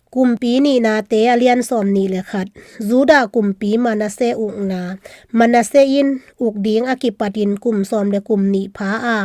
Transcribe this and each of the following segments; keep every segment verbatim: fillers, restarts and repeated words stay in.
Kumpi Nihnate a lian sawm nih le khat. Judah kumpi Manasseh ukna. Manasseh in uk ding a kipatin kum sawm le kum nih pha a,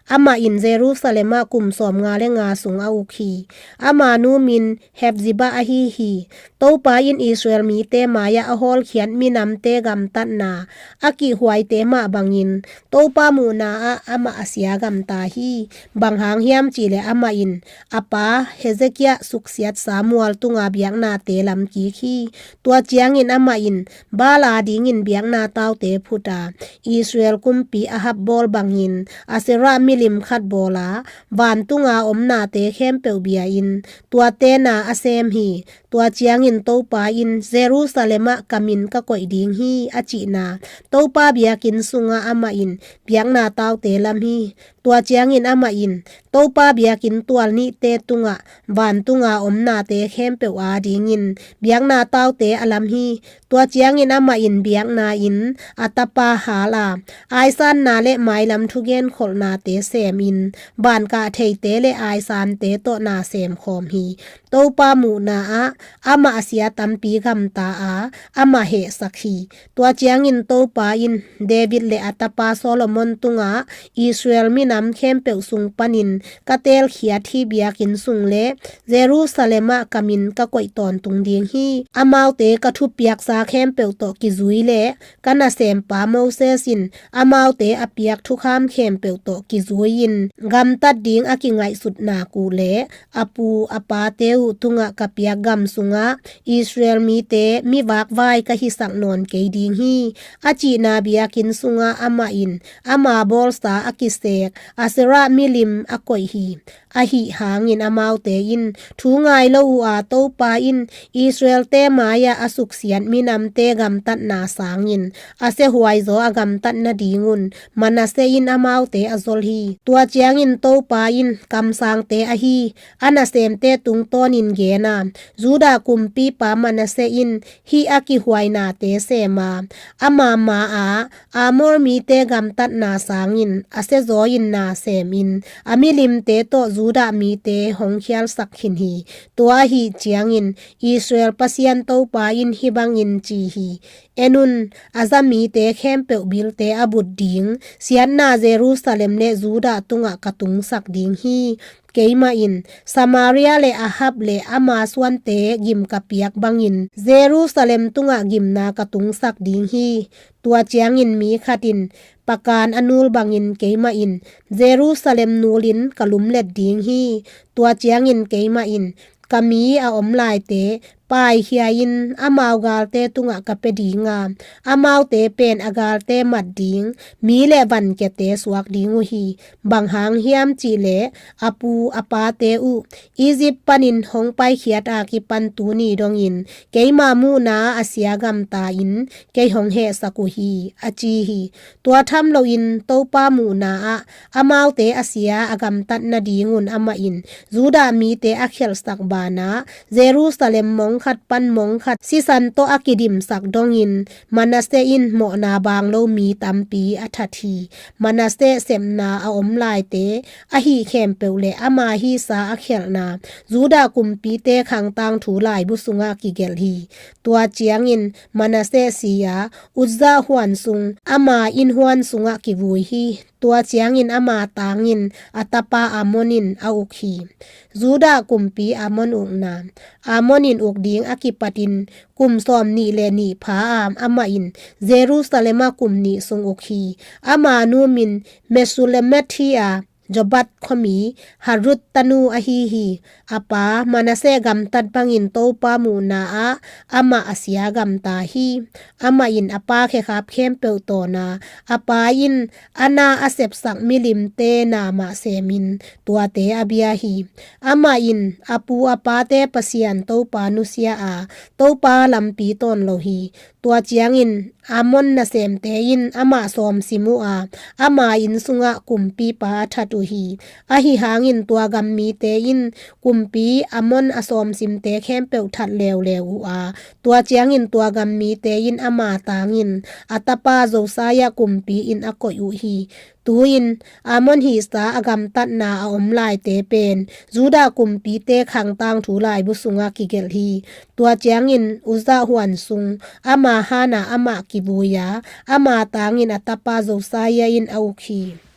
amah in Jerusalem ah kum sawm nga le nga sung a uk hi. Ama nu min Hephzibah ahi hi. Topa in Israel mite mai-ah a hawlkhiat minamte gamtatna a kihhuaite mah bangin Topa muhna ah amah a sia gamta hi. Bang hang hiam cihleh amah in a pa Hezekiah suksiatsa mual tunga biaknate lamkik hi. Tua ciangin amah in Baal a dingin biakna taute phut a, Israel kumpi Ahab bawl bangin Asherah milim khat bawl a, vantunga om nate khempeuh bia-in tuate na a sem hi. Tua ciangin Topa in Jerusalem ah ka min ka koih ding hi, a cihna Topa biakinn sungah amah in biakna taute lam hi. Tua ciangin amah in Topa biakinn tual nihte tungah vantunga om nate khempeuh a dingin biakna taute a lam hi. Tua ciangin amah in biakna inn a tapa hal a, aisanna le mailam thugen kholhnate semin, vankah theite le aisante tawh na semkhawm hi. Topa muhna ah amah a sia tampi gamta a, amah hehsak hi. Tua ciangin Topa in David le a tapa Solomon tungah Israel minam khempeuh sung panin ka teelkhiat hih biakinn sung le Jerusalem ah ka min ka koih tawntung ding hi. Amaute ka thupiaksa khempeuh tawh kizui le ka nasempa Moses in amaute a piak thukham khempeuh tawh kizui-in gamtat ding a kingaihsutna uh le a pu a pate uh tungah ka piak gam sungah Israel mite mi vakvai ka hisak nawn kei ding hi, a cihna biakinn sungah amah in ama bawlsa a kisek Asherah milim a koih hi. Ahi hangin amaute in thu ngai lo uh a, Topa in Israelte mai-ah a suksiat minamte gamtatna sangin a siahuai zaw a gamtat nadingun Manasseh in amaute a zol hi. Tua ciangin Topa in kamsangte ahi a nasemte tungtawnin gen a, Judah kumpipa Manasseh in hih a kihuainate sem a, ama ma-a Amor mite gamtatna sangin a siazaw-in na semin a milimte tawh Judah mite hong khialsak khin hi. Tua ahih ciangin Israel Pasian Topa in hih bangin ci hi: En un, a za mite khempeuh bilte a but ding siatna Jerusalem le Judah tungah ka tungsak ding hi. Keimah in Samaria le Ahab le ama suante gim ka piak bangin Jerusalem tungah gimna ka tungsak ding hi. Tua ciangin mi khat in pakan a nul bangin keimah in Jerusalem nulin ka lumlet ding hi. Tua ciangin keimah in ka mi a om laite paikhia-in amau galte tungah ka pia ding a, amaute pen a galte mat ding mi le vankiate suak ding uh hi. Bang hang hiam cihleh a pu a pate uh Egypt panin hong paikhiat a kipan tuni dongin keima muhna a sia gamta-in kei hong hehsak uh hi, a ci hi. Tua tham loin Topa muhna ah amaute a sia a gamtat nadingun amah in Judah mite a khialhsak banah Jerusalem mong khat pan mong khat sisan tawh a kidimsak dongin Manasseh in mawhna baang lo mi tampi a that hi. Manasseh sepna a om laite ahi khempeuh le ama hisa a khialhna Judah kumpite khangtang thu laibu sungah kigelh hi. Tua ciangin Manasseh si a, Uzzah huan sung ama inn huan sungah kivui hi. Tua ciangin ama tangin a tapa Amon in a uk hi. Judah kumpi Amon ukna. Amon in uk ding a kipatin kum sawm nih le nih pha a, amah in Jerusalem ah kum nih sung uk hi. Ama nu min Mesullemeth hi a, Jobab khuami Harud tanu ahi hi. A pa Manasseh gamtat bangin Topa muhna ah amah a sia gamta hi. Amah in a pa khekhap khempeuh tawna, a pa in a na a sepsak milimte na mah semin tuate a bia hi. Amah in a pu a pate Pasian Topa nusia a, Topa lampi tawn lo hi. Tua ciangin Amon nasemte in amah sawmsim uh a, ama inn sungah kumpipa a that uh hi. Ahi hangin tua gam mite in kumpi Amon a sawmsimte khempeuh that leuleu uh a, tua ciangin tua gam mite in ama tangin a tapa Josiah kumpi in a koih uh hi. Tu-in Amon hihsa a gamtatna a om laite pen Judah kumpite khang tangthu laibu sungah kigelh hi. Tua ciangin Uzzah huan sung ama hanah amah kivui a, ama tangin a tapa Josiah in a uk hi.